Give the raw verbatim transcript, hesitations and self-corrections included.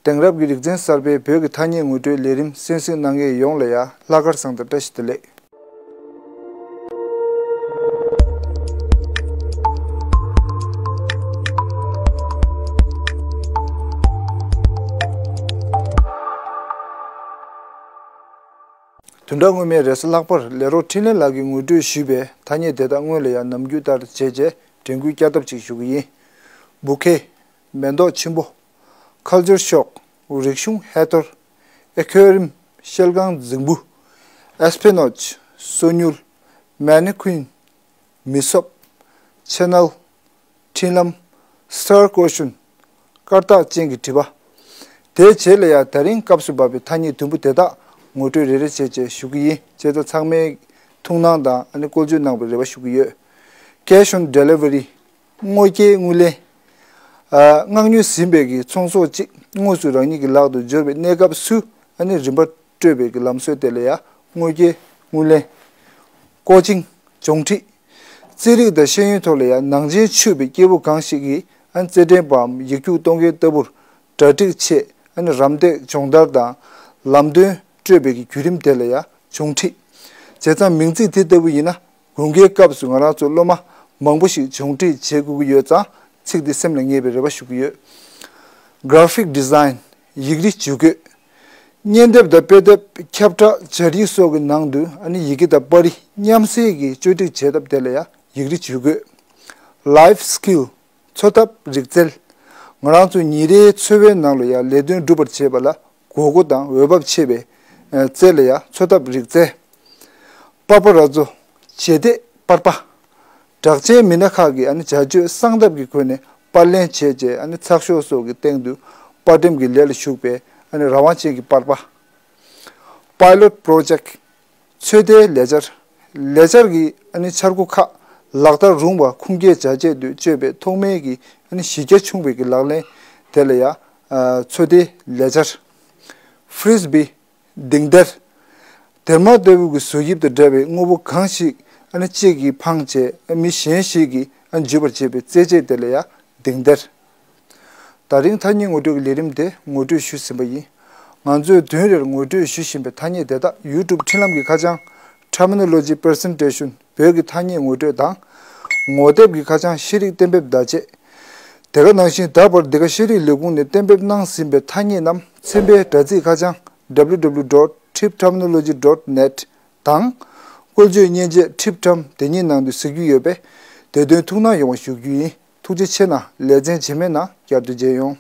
དེང་རབས་ཀྱི་རིག་ཚན་གསར་པའི་བོད་ཀྱི་ཐ་སྙད་ངོ་སྤྲོད་ལས་རིམ་གསན་གཟིགས་གནང་མཁན་ཡོངས་ལ་ཡང་ལྷག་དཀར་བཟང་དང་བཀྲ་ཤིས་བདེ་ལེགས། བདུན་ཕྲག་སྔོན་མའི་རེས་གཟའ་ལྷག་པར་ལས་རོགས་འཕྲིན་ལས་ལགས་ཀྱིས་ངོ་སྤྲོད་ཞུས་པའི་ཐ་སྙད་དེ་དག་སྔོན་ལ་ཡང་ནམ་རྒྱུན་ལྟར་བྱས་རྗེས་དྲན་སྐུལ་བསྐྱར་ལྡབ་ཅིག་ཞུ་གི་ཡིན། བུ་ཁེ། མེ་ཏོག་ཆེན་པོ། ཁལ་ཆར་ཤོག། རིག་གཞུང་ཧེ་ཐོར། ཨེ་ཁོ་རིམ། ཤེལ་སྒང་རྫིང་བུ། ཨེ་སྤེ་ནོ་ཆི། སོ་མྱུལ། མེ་ནི་ཁུན། མི་སོབ། ཆེ་ནལ། འཕྲིན་ལམ། སི་ཊར་ཀོ་ཤུན། སྐར་རྟགས་ཅན་གྱི་དྲི་བ། དེའི་རྗེས་ལ་ཡང་ད་རིང་སྐབས་སུ་བབས་པའི་ཐ་སྙད་དུམ་བུ་དེ་དག་ངོ་སྤྲོད་རེ་རེ་བྱས་རྗེས་ཞུ་གི་ཡིན། བྱས་ཙང་ཚང་མས་ཐུགས་སྣང་དང་ཨ་ནི་བཀོལ་སྤྱོད་གནང་བའི་རེ་བ་ཞུ་གི་ཡོད། Cash on delivery། དངོས་སྐྱེལ་དངུལ་ལེན། ཨ། མངགས་ཉོ་ཟིན་པའི་གི་ཚོང་ཟོག་ཅིག་དངོས་སུ་རང་ཉིད་ཀྱི་ལག་ཏུ་འབྱོར་བའི་གནས་སྐབས་སུ་ཨ་ནི་རིན་པ་སྤྲོད་པའི་གི་ལམ་སྲོལ་དེ་ལ་ཡང་དངོས་སྐྱེལ་དངུལ་ལེན། ཀོ་ཅིང་། སྦྱོང་ཁྲིད། རྩིས་རིག་དང་ཤེས་ཡོན་ཐོག་ལ་ཡང་ནང་བྱན་ཆུད་པའི་སྐྱེས་བུ་གང་ཞིག་གིས་ཨ་ནི་རྩེད་འགྲན་པའམ་ཡིག་རྒྱུགས་གཏོང་མཁན་ལྟ་བུར་གྲ་སྒྲིག་ཆེད་ཨ་ནི་རམ་འདེགས་སྦྱོང་བརྡར་དང་ལམ་སྟོན་སྤྲོད་པའི་གི་བརྒྱུད་རིམ་དེ་ལ་ཡང་སྦྱོང་ཁྲིད། བྱས་ཙང་མིང་ཚིག་དེ་ལྟ་བུ་ཡིན་ན། དགུན་ཁའི་སྐབས་སུ་ང་རང་ཚོ་སློབ་མ་མང་པོ་ཞིག་སྦྱོང་ཁྲིད་བྱེད་དགོས་ཀྱི་ཡོད་ཙང་ཚིག་འདི་སེམས་ལ་ངེས་པའི་རེ་བ་ཞུ་གི་ཡོད། Graphic design། ཡིག་རིགས་ཇུས་འགོད། བརྙན་དེབ་དང་དཔེ་དེབ། ཁྱབ་བསྒྲགས། སྦྱར་ཡིག་སོགས་ཀྱི་ནང་དུ་ཨ་ནི་ཡི་གེ་དང་པར་རིས་མཉམ་བསྲེས་ཀྱིས་བཅོས་སྒྲིག་བྱེད་ཐབས་དེ་ལ་ཡང་ཡིག་རིགས་ཇུས་འགོད། Life skill། འཚོ་ཐབས་རིག་རྩལ། ང་རང་ཚོ་ཉིན་རེའི་འཚོ་བའི་ནང་ལ་ཡང་ལས་དོན་སྒྲུབ་པར་བྱེད་པ་ལ་དགོས་མཁོ་དང་འོས་བབ་ཆེ་བའི་རྩལ་ལ་ཡང་འཚོ་ཐབས་རིག་རྩལ། པ་པ་ར་ཛོ། བྱེད་གཏེ་པར་པ། གྲགས་ཅན་མི་སྣ་ཁག་གིས་ཨ་ནི་བྱ་སྤྱོད་གསང་ཐབས་ཀྱི་སྒོ་ནས་པར་ལེན་བྱས་རྗེས་ཨ་ནི་ཚགས་ཤོག་སོགས་ཀྱི་སྟེང་དུ་པར་འགྲེམས་ཀྱི་ལས་ལ་ཞུགས་པའི་ཨ་ནི་རང་དབང་ཅན་གྱི་པར་པ། Pilot project། ཚོད་ལྟའི་ལས་འཆར། ལས་འཆར་གྱི་ཨ་ནི་འཆར་སྒོ་ཁག་ལག་བསྟར་རུང་བ་ཁུངས་སྐྱེལ་བྱ་ཆེད་དུ་སྤྱོད་པའི་ཐོག་མའི་གི་ཨ་ནི་གཞི་རྒྱ་ཆུང་བའི་གི་ལག་ལེན་དེ་ལ་ཡང་ཚོད་ལྟའི་ལས་འཆར། Frisbee། ལྡིང་སྡེར། སྡེར་མ་ལྟ་བུ་གི་བཟོ་དབྱིབས་དང་འདྲ་བའི་དངོས་པོ་གང་ཞིག་ཨ་ནི་གཅིག་གིས་འཕངས་རྗེས་ཨ་མི་གཞན་ཞིག་གིས་ཨ་འཇུས་པར་བྱེད་པའི་རྩེད་ཆས་དེ་ལ་ཡང་ལྡིང་སྡེར། ད་རིང་ཐ་སྙད་ངོ་སྤྲོད་ཀྱི་ལས་རིམ་དེ་ངོ་སྤྲོད་ཞུས་ཟིན་པ་ཡིན། ང་ཚོས་བདུན་རེར་ངོ་སྤྲོད་ཞུ་བཞིན་པའི་ཐ་སྙད་དེ་དག་YouTube་འཕྲིན་ལམ་གྱི་ཁ་བྱང་Terminology Presentation བོད་ཀྱི་ཐ་སྙད་ངོ་སྤྲོད་དང་། ངོ་དེབ་ཀྱི་ཁ་བྱང་ཤེས་རིག་གཏན་འབེབས་བརྡ་ཆད། དེ་ག་ནང་བཞིན་ད་བར་འདི་ག་ཤེས་རིག་ལས་ཁུངས་ནས་གཏན་འབེབས་གནང་ཟིན་པའི་ཐ་སྙད་རྣམས་ཚན་པའི་དྲ་ཚིགས་ཁ་བྱང་www dot tripterminology dot net དང་། བཀོལ་སྤྱོད་མཉེན་ཆས་Trip Term དེ་ཉིད་ནང་དུ་གཟིགས་རྒྱུ་ཡོད་པས། དེ་དོན་ཐུགས་སྣང་ཡོང་བ་ཞུ་རྒྱུ་ཡིན། ཐུགས་རྗེ་ཆེ་གནང་། ལེ་ཚན་རྗེས་མའི་ནང་བསྐྱར་དུ་མཇལ་ཡོང་།